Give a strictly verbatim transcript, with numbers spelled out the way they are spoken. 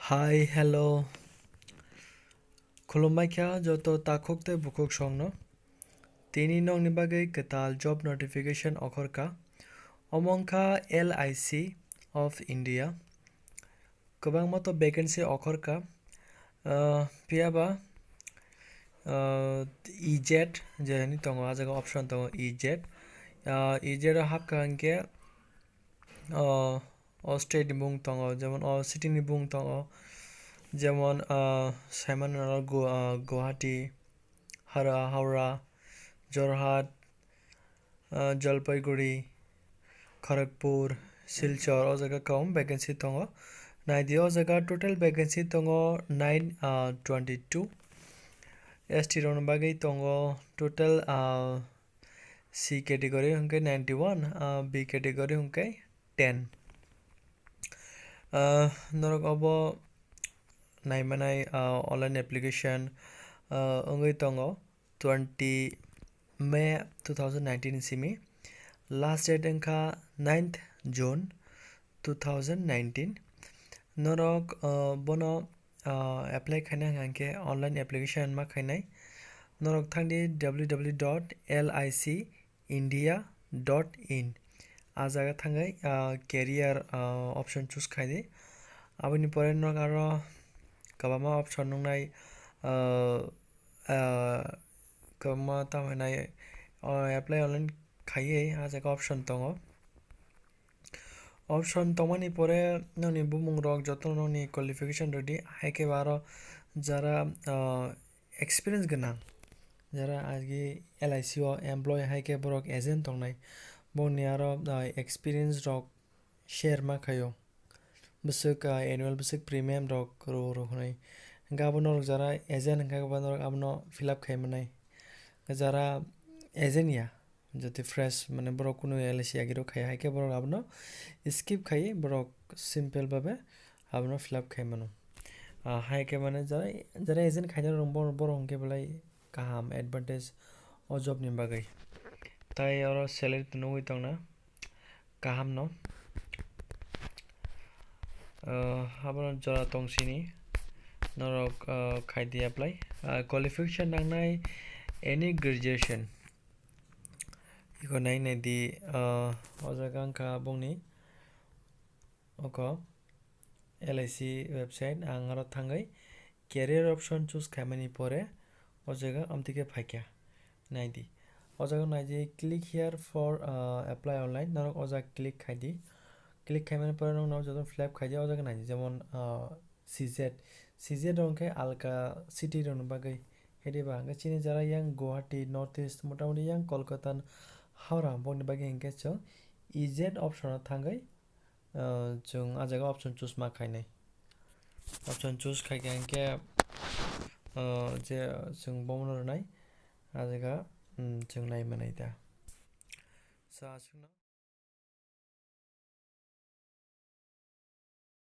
Hi, hello. Khulumbai kha joto takhuk tei bukhuk songno. Tini nokni bagwi kwtal job notification okhorkha. Omo wngkha L I C of India. Kwbangma to vacancy okhorkha. Ah, phiyaba, ah, E Z je hinwi tongo, ah jaga option tongo E Z. Ah, E Z o hapkha hinkhe, ah, o state ni bung tongo, jemon o city ni bung tongo, jemon, ah, saimano Gu-, ah, Guwahati, Hara-, Howrah, Jorhat, ah, Jalpaiguri, Kharagpur, Silchar, o jaga kwbang vacancy tongo. Naidi o jaga total vacancy tongo nine, ah, twenty two. S T rokni bagwi tongo total, ah, C category hwnkhe ninety one, ah, B category hwnkhe ten. Ah, norok obo naimanai, ah, online application, ah, wngwi tongo twenty May two thousand nineteen simi. Last date wngkha ninth June two thousand nineteen. Norok, ah, bono, ah, apply khaina hwnkhe online application ma khainai. Norok thangdi W W W dot L I C India dot in. Ah jaga thangwi, ah, career, ah, option choose khaidi. Aboni pore norok aro kwbangma option nungnai, ah, ah, kwbangma tamo hinai, ah, apply online khaiwi ah jaga option tongo. Option tongmani pore nokni bumung rok jotono nokni qualification rwdi, hai khe bo aro jara, ah, experience gwnang, jara agi L I C o employee hai khe borok agent tongnai, bongni aro, ah, experience rok share ma khaio, bwswk, ah, annual bwswk premium rok rw rw hwnwi. Hwnkhe abo norok jara agent hwnkhe abo norok abono fill up khai mannai, jara agent ya. Jotwi fresh, mane borok kunu L I C agirok khai, hai khe borok abono skip khai, borok simple babe abono fill up khai mano. Ah, hai khe mane jara, jara agent khaina rok borok, borok hwnkhe belai kaham advantage o job ni bagwi. Tai oro salary to nugwi tongna kaham no. Ah, abono jora tong sini norok, ah, khai di apply. Ah, qualification nangnai any graduation. Iko nai nai di, ah, o jaga wngkha bongni oko L I C website, ang aro thangwi career option choose khaimani pore o jaga amtwi khe phaikha. Nai di. O jaga nai di, click here for, ah, apply online. Norok o jaga click khai di. Click khaimani pore norok joto fill up khai di. O jaga nai di, jemon, ah, C Z. C Z rok hwnkhe alka city rokni bagwi. Hede ba hwnkhe chini jara yang Guwahati, North East, motamoti yang Kolkata, Howrah bokni bagwi hwnkhe chwng E Z option o thangwi, ah, chwng ah jaga option choose ma khainai. Option choose khai khe hwnkhe, ah, je chwng bomono rwnai, ah jaga, mm, chwng nai manai da. So, aswkno.